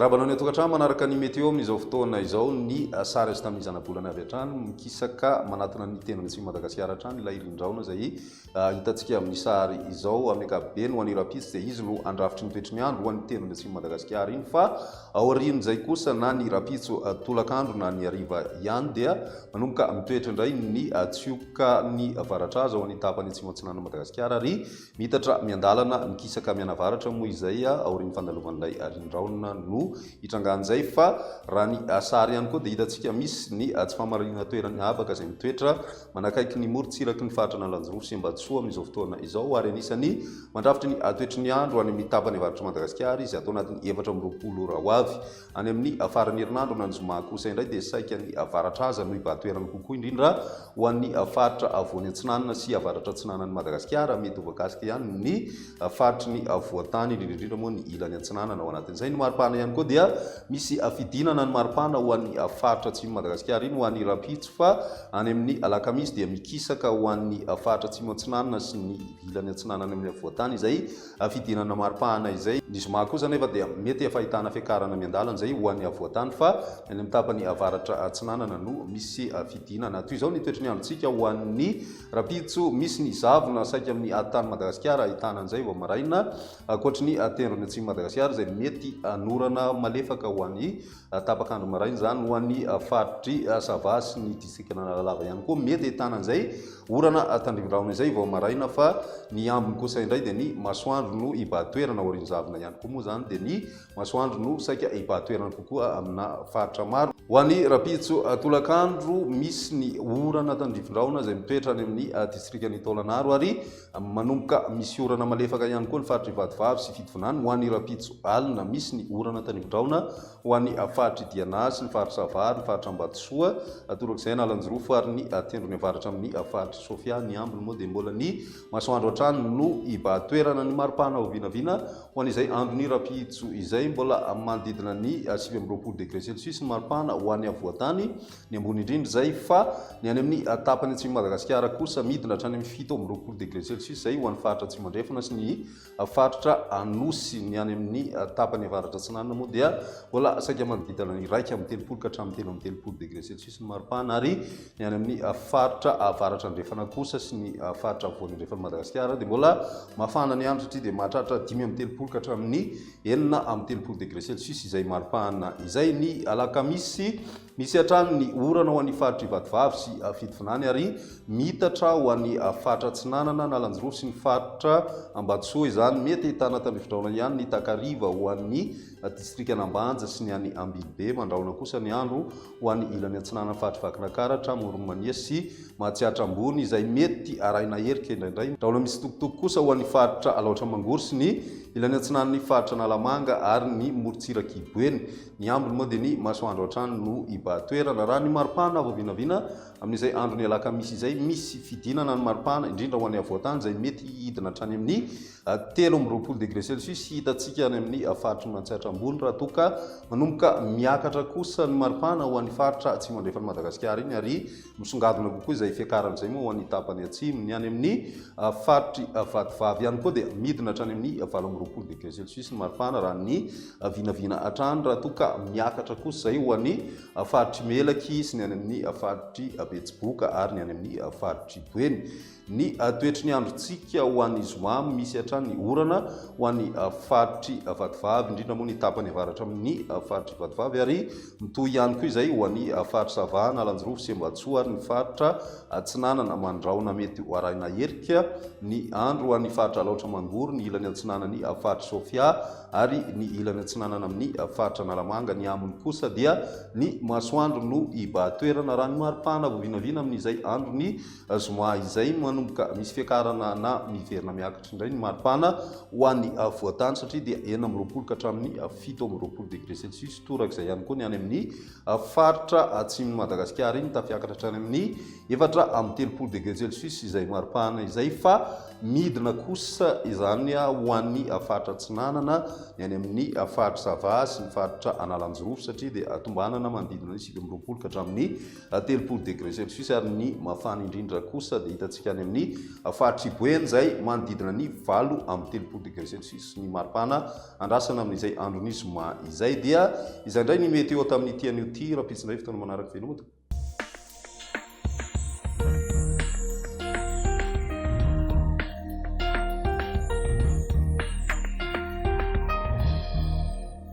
Miarahaba anao any an-tokantrano manaraka ny météo amin'izao fotoana izao ny sary azo tamin'ny zanabolana avy hatrany mikisaka manatona ny tendrony atsimon'i Madagasikara hatrany ilay rindraona izay hitantsika amin'ny sary izao. Amin'ny ankapobeny ho an'ny rahampitso dia izy no handrafitry ny toetry ny andro ho an'ny tendrony atsimon'i Madagasikara iny fa aorian'izay kosa na ny rahampitso tolakandro na ny hariva ihany dia manomboka mitoetra indray ny tsioka ny varatraza ho an'ny tapany atsimo atsinanan'i Madagasikara ary Miitatra miandalana mikisaka mianavaratra moa izay aorian'ny fandalovan'ilay rindraona no hitrangan'izay fa raha ny sary ihany koa dia hitantsika misy ny tsy fahamarinana toeran'ny habaka izay mitoetra manakaiky ny morontsiraky ny faritra Analanjirofo sy Ambatosoa amin'izao fotoana izao ary anisan'ny mandrafitra ny toetry ny andro any amin'ny tapany avaratr'i Madagasikara izy ato anatin'ny 24 ora ho avy. Any amin'ny faran'ny herinandro na ny zoma kosa indray dia saika ny avaratra aza no hibahan-toerana kokoa indrindra ho an'ny faritra afovoany atsinanana sy avaratra atsinanan'i Madagasikara. Mety ho voakasika ihany ny faritry ny afovoan-tany, indrindra indrindra moa ny ilany atsinanana. Ao anatin'izay ny maripana ihany koa dia misy fidinana ny maripana ho an'ny faritra atsimon'i Madagasikara iny ho an'ny rahampitso fa any amin'ny alakamisy dia mikisaka ho an'ny faritra atsimo atsinanana sy ny ilany atsinanana amin'ny afovoan-tany izay Fidinana maripahana izay. Ny zoma kosa anefa dia mety efa ahitana fiakarana miandalana izay ho an'ny afovoan-tany fa ny any amin'ny tapany avaratra atsinanana no misy fidinana. Toy izao ny toetry ny androntsika ho an'ny rahampitso, misy ny zavona saika amin'ny atitan'i Madagasikara ahitana an'izay vao maraina, ankoatry ny tendrony atsimon'i Madagasikara izay mety hanorana malefaka ho an'ny Tapak'andro maraina izany ho an'ny faritr'i Sava sy ny distrikan'Analalava ihany koa. Mety ahitana an'izay orana tandrifin-drahona izay vao maraina fa ny ambiny kosa indray dia ny masoandro no hibahan-toerana. Aorian'ny zavona ihany koa moa izany dia ny masoandro no saika hibahan-toerana kokoa amina faritra maro. Ho an'ny rahampitso tolakandro, misy ny orana tandrifin-drahona izay mitoetra any amin'ny distrikan'i Taolagnaro ary manomboka misy orana malefaka ihany koa ny faritr'i Vatovavy sy Fitovinany. Ho an'ny rahampitso alina, misy ny orana tandrifin-drahona ho an'ny faritr'i Diana sy ny faritr'i Sava ary ny faritra Ambatosoa, torak'izay Analanjirofo ary ny tendrony avaratra amin'ny faritr'i Sofia. Ny ambiny moa dia mbola ny masoandro hatrany no hibahan-toerana. Ny maripana ho vinavina ho an'izay andron'ny rahampitso izay, mbola manodidina ny 29 degré celsius ny maripana ho an'ny afovoan-tany. Ny ambony indrindra izay fa ny any amin'ny tapany atsimon'i Madagasikara kosa midina hatrany amin'ny 27 degré celsius izay ho an'ny faritra Atsimo Andrefana sy ny faritra Anosy. Ny any amin'ny tapany avaratra atsinanana moa dia mbola saika manodidina ny 31 ka hatramin'ny 33 degré celsius ny maripana ary ny any amin'ny faritra avaratra andrefana kosa sy ny faritra afovoany andrefan'i Madagasikara dia mbola mafana ny andro satria dia mahatratra 35 ka hatramin'ny 36 degré celsius izay maripana izay. Ny alakamisy Misy hatrany ny orana ho an'ny faritr'i Vatovavy sy Fitovinany ary miitatra ho an'ny faritra Atsinanana, Analanjirofo sy ny faritra Ambatosoa izany. Mety ahitana tandrifidraona ihany ny takariva ho an'ny distrikan'Ambanja sy ny any Ambilobe. Mandrahona kosa ny andro ho an'ny ilany atsinanan'ny faritr'i Vakinankaratra, Amoron'i Mania sy Mahatsiatra Ambony izay mety arahina herika indraindray. Rahona misy tokotoko kosa ho an'ny faritra Alaotra Mangoro sy ny ilany atsinanan'ny faritra Analamanga ary ny morontsirak'i Boeny. Ny ambiny moa dia ny masoandro hatrany no hibahan-toerana. Raha ny maripana vao vinavina amin'izay andron'ny alakamisy izay, misy fidinana ny maripana, indrindra ho an'ny afovoan-tany izay mety hidina hatrany amin'ny 23 degré celsius hitantsika any amin'ny faritry Matsiatra Ambony raha toa ka manomboka miakatra kosa ny maripana ho an'ny faritra atsimo andrefan'i Madagasikara iny ary Misongadina kokoa izay fiakarana izay moa ho an'ny tapany atsimo. Ny any amin'ny faritr'i Vatovavy ihany koa dia midina hatrany amin'ny 28 degré celsius ny maripana raha ny vinavina hatrany, raha toa ka miakatra kosa izay ho an'ny faritr'i Melaky sy ny any amin'ny faritr'i Betsiboka ary ny any amin'ny faritr'i Boeny. Ny toetry ny androntsika ho an'ny zoma, misy hatrany ny orana ho an'ny faritr'i Vatovavy, indrindra moa ny tapany avaratra amin'ny faritr'i Vatovavy ary mitohy ihany koa izay ho an'ny faritr'i Sava, Analanjirofo sy Ambatosoa ary ny faritra Atsinanana. Mandrahona mety ho arahina herika ny andro ho an'ny faritra Alaotra Mangoro, ny ilany atsinanan'ny faritr'i Sofia ary ny ilany atsinanana amin'ny faritra Analamanga. Ny aminy kosa dia ny masoandro no hibahan-toerana raha ny maripana vao vinavina amin'izay andron'ny Zoma izay manomboka misy fiakarana na miverina miakatra indray ny maripana ho an'ny afovoan-tany satria dia 26 ka hatramin'ny 27 degré celsius. Torak'izay ihany koa ny any amin'ny faritra atsimon'i Madagasikara iny, tafiakatra hatrany amin'ny 34 degré celsius izay maripana izay fa midina kosa izany ho an'ny faritra atsinanana, ny any amin'ny faritra Sava sy ny faritra Analanjirofo satria dia tombanana manodidina. manodidina ny 29 ka hatramin'ny 30 degré celsius ary ny mafana indrindra kosa dia hitantsika any amin'ny faritr'i Boeny izay manodidina ny 38 degré celsius ny maripana andrasana amin'izay andron'ny zoma izay. Dia izay indray ny météo tamin'ity anio ity. Rahampitso indray fotoana manaraka. Veloma tompoko.